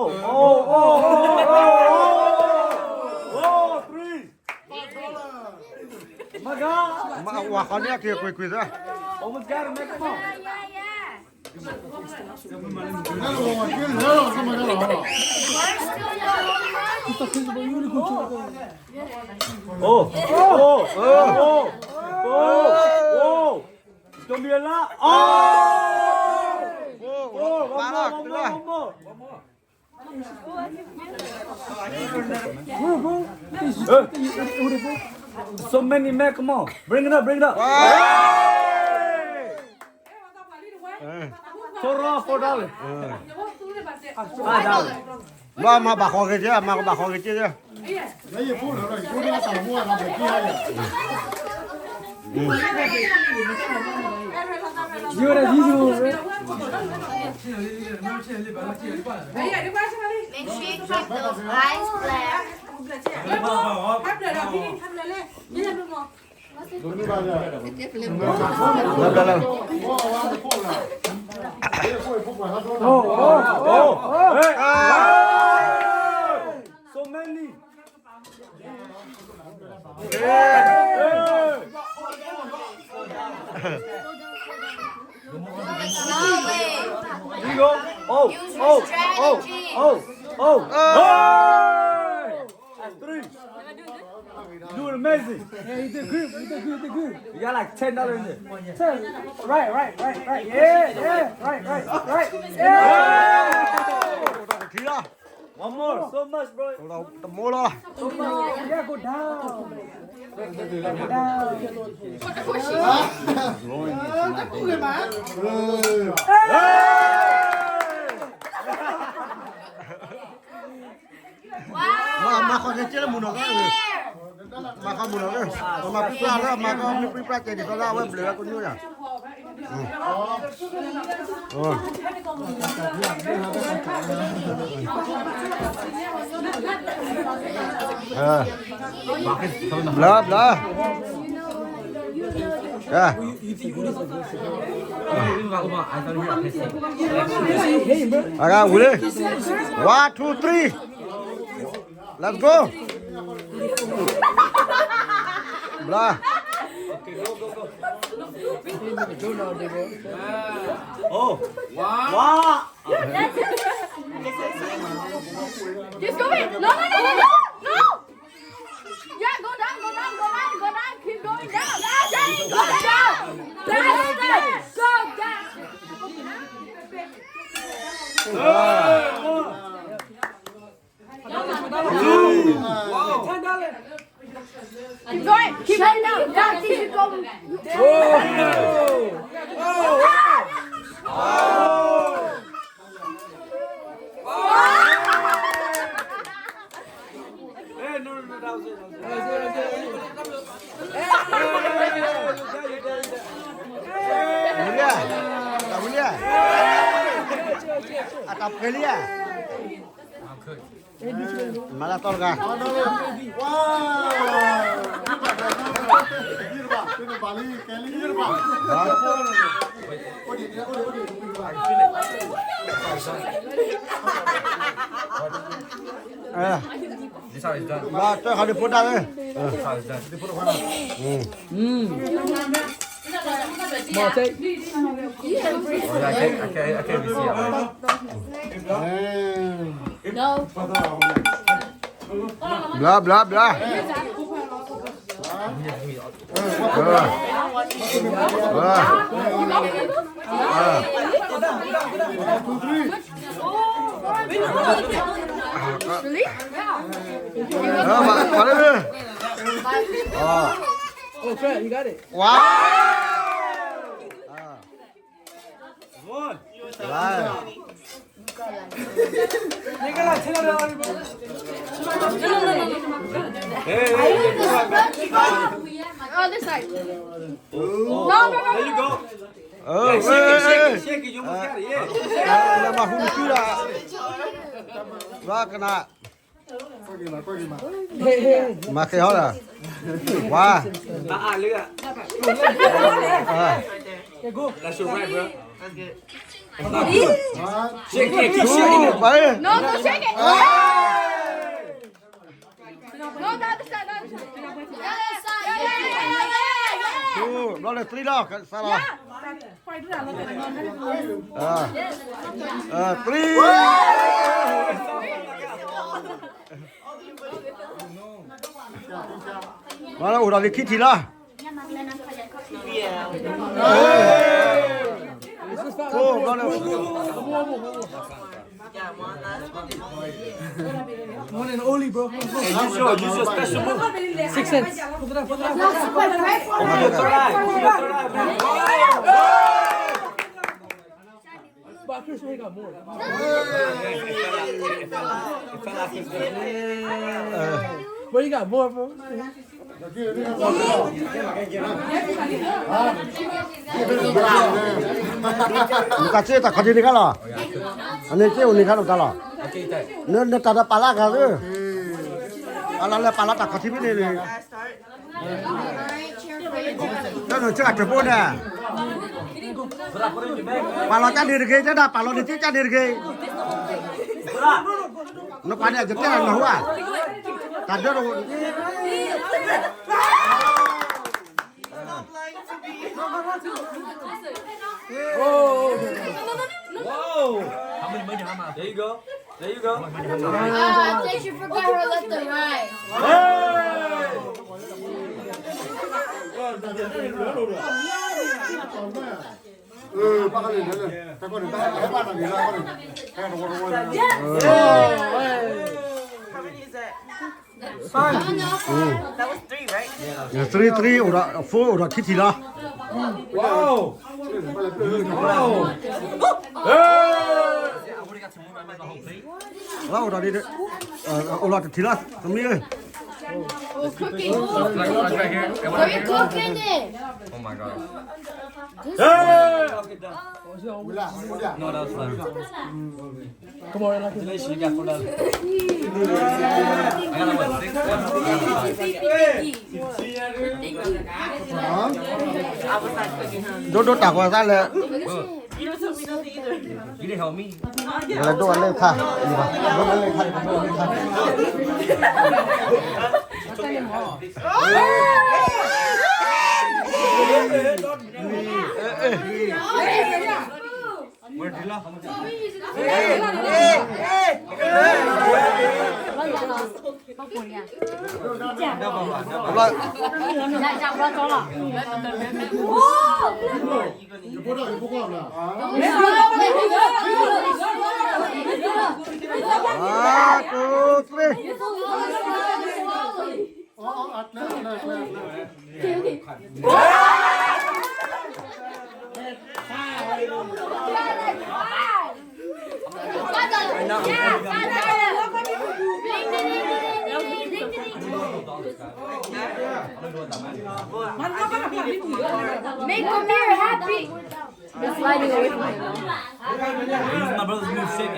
Oh, oh, oh, oh, oh, oh, three. My God. မၤဝၤဃီန့ၣ်က့ၤကွံာ်ကွံာ်သၢ Almost got him, man. Come on. Oh, oh, oh, oh, oh. Don't be a lot. Oh! Oh, one more, one more, one more. Bro, bro. Hey. So many, man, come on. Bring it up, bring it up. Hey. Four dollars, four dollars. Hey. Five dollars. မၤဘၣ်ဃီက့ၤက့ၤ မၤကဘၣ်ဃီက့ၤက့ၤ Make sure you keep those eyes black. That's three. Doing amazing. Yeah, you did good. You did good. You did good. You got like ten dollars in there. Ten. Right, right, right, right. Yeah, yeah. Right, right, right. Yeah. One more. So much, bro. တမိၢ်လီၤ So much. Yeah, go down. Go down. Hey! မၤမၤဃီက့ၤက့ၤလၢမုၢ်နီၤက့ၤ မၤဃီမုၢ်နီၤက့ၤ ပမၤပြံပြါလၢမၤဃီမ့ၢ်ပြံပြါက့ၤဒ်သိးလၢအဝဲဘျုးလၢကညိယၤ ဘျါဘျါ I got Willie. One, two, three. Let's go. Blah. Oh. Wow. Just go in. No, no, no, no, no. No. Yeah, go down, go down, go down, go down. Keep going down. That's it. Go down. That's it. Go down. Keep going. Keep going down. Down. Keep going. William, William. Ata pwelea. Mala tolga. Eh. This how it's done. Ba tơ hadi pota eh. This how it's done. Hmm. Hmm. More take. Oh, yeah, I can't, I can't, I can't even see it. No. Blah, blah, blah. Blah. Blah. Blah. Really? Yeah. Ah, ma-, ma-, ah. Oh, crap, you got it. Wow. Ah. Wow. Hey, hey, hey. Oh, this side. No, no, no, no. There you go. Oh, yeah, shake it, hey, shake it, hey, shake it. You almost got it, yeah. Ah, la mahulu tu la. Wa kana. Hey, hey. Ma ke hola. Wa. Ah, ah, look at that. Ah. That's your right, bro. That's good. Shake it, keep shaking it. Two, five. No, no, shake it. No, the other side, the other side. The other side. Yeah, yeah, yeah, yeah, yeah. Two, no, the three လီၤ, စးလီၤ. Yeah. Uh, uh, three. မၤလၢအိၣ်ဒီးလံခံထံၣ်လီၤ. One and only, bro. Hey, use your, use your special move. Six cents. Put it up, put it up, put it up, put it up. Open your third eye. Open your third eye, bro. But Chris Ray got more. It felt like it's good. Bro, you got more, bro. နကစ့တၢ်ခီၣ်ထံးန့ၣ်ခါလီၤ. အန့ၣ်စ့အိၣ်န့ၣ်ခါလီၤတၢ်လီၤ. နတၢ်ဒီးပာ်လၢအဂၤသ့, အလီၤလၢပာ်လီၤတၢ်ခီၣ်ထံးဖဲန့ၣ်န့ၣ် တၢ်နုာ်ဆၢအတၢၢ်ဖိန့ၣ်, ပာ်လီၤကၢ်န့ၣ်တဂ့ၤ, တဲဒၣ်ပာ်လီၤန့ၣ်ကၢ်န့ၣ်တဂ့ၤ. နကွၢ်န့ၣ် ယတဲနၢ်ဟူဧါ, တၢ်ဒၢတအိၣ်. Oh, wow. How many money? How much? There you go. There you go. Uh, they should forget her left and right. Hey! How many is that? That was three, right? Yeah, three, three, အိၣ်ဒီး four အိၣ်ဒီးခံထံၣ်လီၤ. Wow! Wow! Hey! လီၤအိၣ်ဒီးဒ်, အိၣ်လီၤတထံၣ်လီၤ, သမံးဧၢ. Oh, cooking. Are you cooking it? Oh my God. Hey! No, that's fine. Come on, Ella. Today she got four dollars. I got, what, six, seven? ဒိၣ်ဒိၣ်တၢ်ကွၢ်သးလဲၣ်. You don't tell me nothing either. You didn't help me. လဲၤဒိၣ်အလဲၣ်ခါ, ဒိၣ်အလဲၣ်ခါ, ဒိၣ်အလဲၣ်ခါ. Make Amir happy. It's sliding away from him. This is my brother's new shake.